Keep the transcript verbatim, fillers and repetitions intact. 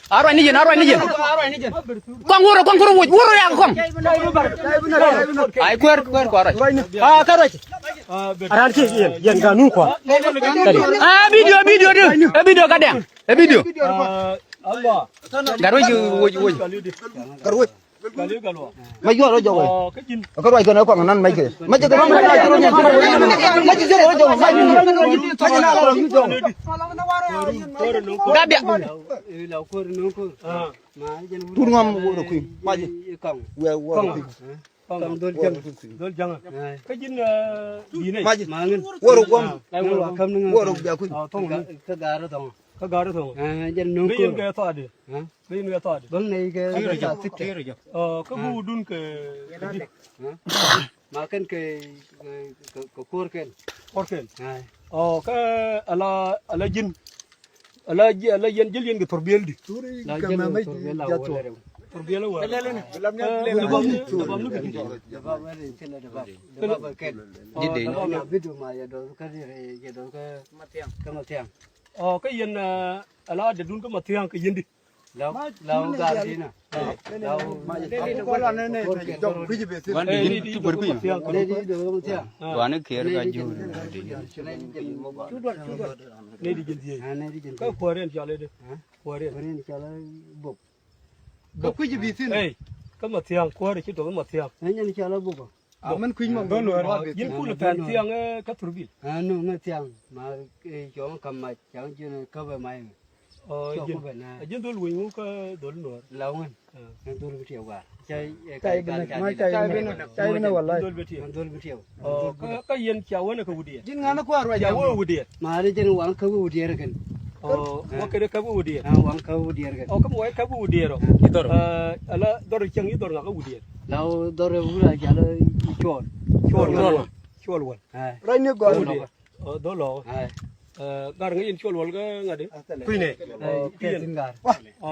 A ruac ni jin, a ruac ni jin. Kɔaŋ wurɛ, kɔaŋ wurɛ wuc, wurɛ yak kɔaŋ. Ay kuäär, kuäär kua ruac. A kä ruac. A raan kiɛ yɛn, yɛn ganun kua. A bidio, bidio di, a bidio ka dɛŋ, a bidio. Gat wec, wec, wec. Gat wec. Mɛ yuɔr rɔ jɔk wɛ. Kä ruac kɛn ɛ kɔaŋ nan mɛc kɛ. Mɛc kɛ mɛc kɛ mɛc kɛ mɛc kɛ mɛc kɛ mɛc kɛ. Gabia. Tur ŋɔm wä rɔ kui̱. Maji. Wɛ wä rɔ kui̱. Kɔaŋ dhol jaŋ. Dhol jaŋ. Kä ji̱n di̱i̱n ɛ. Maji. Wä rɔ guɔm. Wä rɔ bia kui̱. Kä gaari thɔŋ. Kä gaari thɔŋ. Jɛn no̱o̱ŋ. Kä yɛn kɛ thɔɔdi. Kä yɛn kɛ thɔɔdi. Bäŋ nɛy kɛ saa sitta. Kä bukdun kɛ. Ma kɛn kɛ kɛ kuɔrkɛn. Kuɔrkɛn. Ɔ kä ala ala ji̱n. Ala ji̱ ala yɛn ji̱l yɛn kɛ thurbiɛl di. La ji̱l kɛ thurbiɛl la wä lɛ rɛw. Thurbiɛl wä. Ɛ dubam ni dubam ni kɛ di. Dubam ni kɛ di. Dubam kɛn. Ji̱ dee. Dubam ni bidu ma yɛ dɔth kä di rɛ yɛ dɔth kä. Kä Mathiaŋ. Ɔ kä yɛn ala dee dun kä Mathiaŋ kɛ yɛn di. Law law gar dina. Law. Wan di ji̱n ti pär kui̱. Wan di dee Mathiaŋ. Wan di kɛɛr ka ji̱. Nɛy di ji̱n dhieec. Nɛy di ji̱n dhieec. Kä kuäär yɛn cɔal i̱ di. Kuäär yɛn. Kuäär yɛn cɔal i̱ Bok. Kä kui̱ ji̱ bi thi̱n. Ey kä Mathiaŋ kuäär ci tɔth Mathiaŋ. Ɛ nyɛn cɔal i̱ Bok. Amen kui̱ mɔ. Ji̱n kulɛ pɛn thiaŋ kä thurbil. Ɛ nu ŋä thiaŋ ma cɔŋ kam mac caŋ ji̱n käp ɛ mac. Ɔ ji̱n. Ɛ ji̱n dhol wi̱ny ŋu kä dhol nuɔr. La ŋän. Ɛ dhol bi tiɛw gar. Cay ɛ kay kal kal. Cay bi nɛ walay. Dhol bi tiɛw. Dhol bi tiɛw. Ɔ kä kä yɛn cia wänɛ kä Wudiɛɛr. Ji̱n ŋanä kua̱r ruac. Cia wä Wudiɛɛr. Ma ni jɛn waŋ kä Wudiɛɛr kɛn. Ɔ wä kɛn kä Wudiɛɛr. Ɛ waŋ kä Wudiɛɛr kɛn. Ɔ kä wä kä Wudiɛɛr ɔ. Ɛ ala dhɔr cäŋ i̱ dhɔr ŋakä Wudiɛɛr. La dhɔr ɛ wura cia la i̱ cuɔl. Cuɔl wal. Cuɔl wal. Ruac ni gɔl. Wudiɛɛr. Ɔ dhɔr lɔ. Ɛ gar ŋäc in cuɔl wal kä ŋa̱t i̱. Kui̱nɛ. Ɔ kui̱nɛ. Ɔ.